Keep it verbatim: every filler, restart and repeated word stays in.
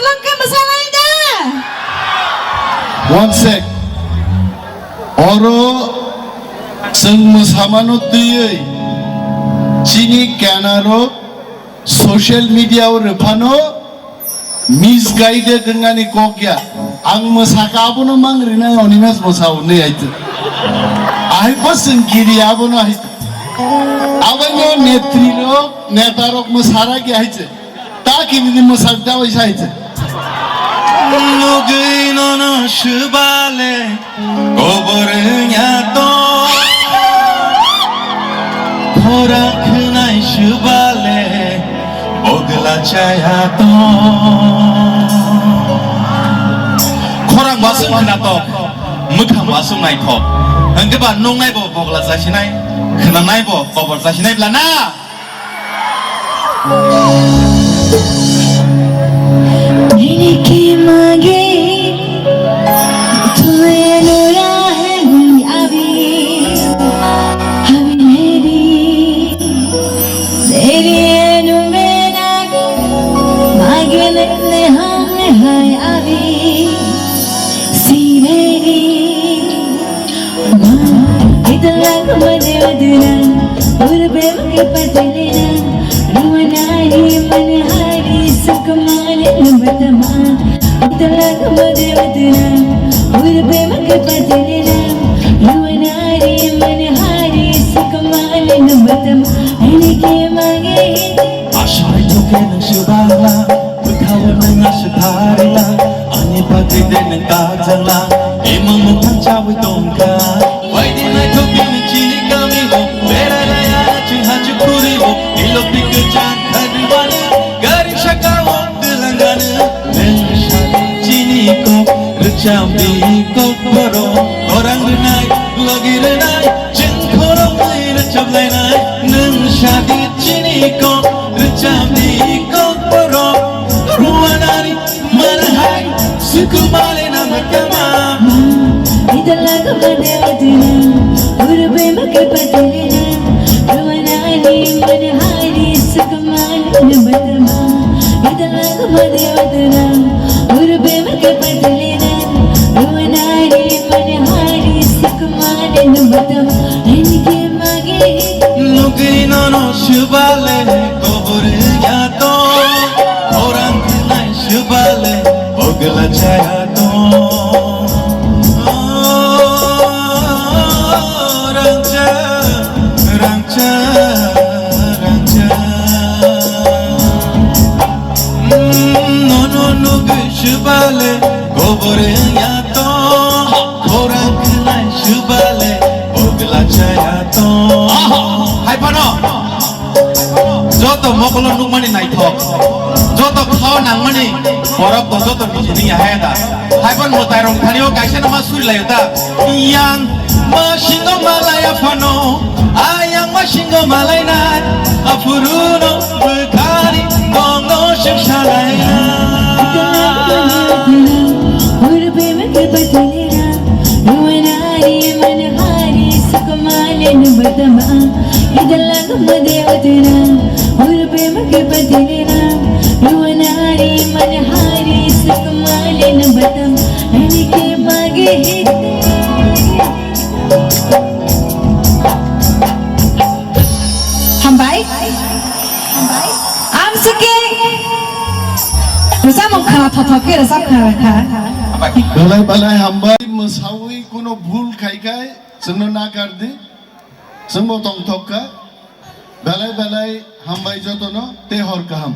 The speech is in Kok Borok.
Lang khe mwsa lai da? One sec. Oro chwng mwsamano twiwi chini kenaro social media o rwphano misguided wngani kok ya. Ang mwsakha abono mang rinai Animesh mwsa hwnwi hai se. Ahai bo chwng kiri abono hai se. Abono netri rok, neta rok mwsara ki hai se. Ta kini ni mwsak da bai sai se. Nugwi nono swbale kobor nya to. Khora khwnai swbale bogla chaya to. Khorang basung khna to, mwkhang basung naithok. Hwnkhe ba nungnai bo bogla chasinai, khwnanai bo kobor chasinai bla na. Nini ki mage, tu eno rahe hui abi, abi neri, neri eno mena, mage ne ne ham ne hai abi, si neri. Italang mane adina, urbe mage patalena, ruanari manhari sukumane nabatama. Italang mane adina, urbe mage patalena, ruanari manhari sukumane nabatama. Ani ke mage. Asai toke nang subala, bwkhao nang aswk tharila, ani bagwi de nang kajakla, emang mwthang chawi tongkha. Waidi naithok bini chini kamio, berai laya chwng hachu khurio, ilo pikir chan kharwani, gari sakao twlangani, nang sadi chini kok, rwchapdi kok borok, orang rwnai, logi rwnai, chwng khoroknwi rwchaplainai, nang sadi chini kok, rwchapdi kok borok, ruanani manhai, sukumale nabatama. Italaga mane adina, urbe mage patalena, ruanani manhai, sukumale nabatama. Italaga mane adina, urbe mage patalena, ruanani manhai, sukumale nabatama. Ani ke mage. Nugwi nono swbale kobor ya to, orang khwnai swbale ogla chaya to. Rangcha, rangcha, rangcha. Nono nugwi swbale kobor ya to, khorang khwnai swbale ogla chaya to. Hai phano joto mokolo nukmani naithok, joto khao nangmani borok bo joto niji nini hai da. Hai phano mwtai rong thani o kaisa nama suri layo ta. Yang masingo malaya phano, ayang masingo malainai, aphuruno bwkhani kongno sengsalai. Urbe mage patalena, ruanari manhari sukumale nabatama. Idalaga made adina, urbe mage patalena, ruanari manhari sukumale nabatama. Ani ke mage hite. Hambai. Hambai. Amsike. Rwchapmung khna thothok khe rwchap khna rwkha. Belai belai hambai, mwsawi kuno bhul khai khai chwngno nakardi. Chwngbo tongthok kha. Belai belai hambai jotono tei hor kaham.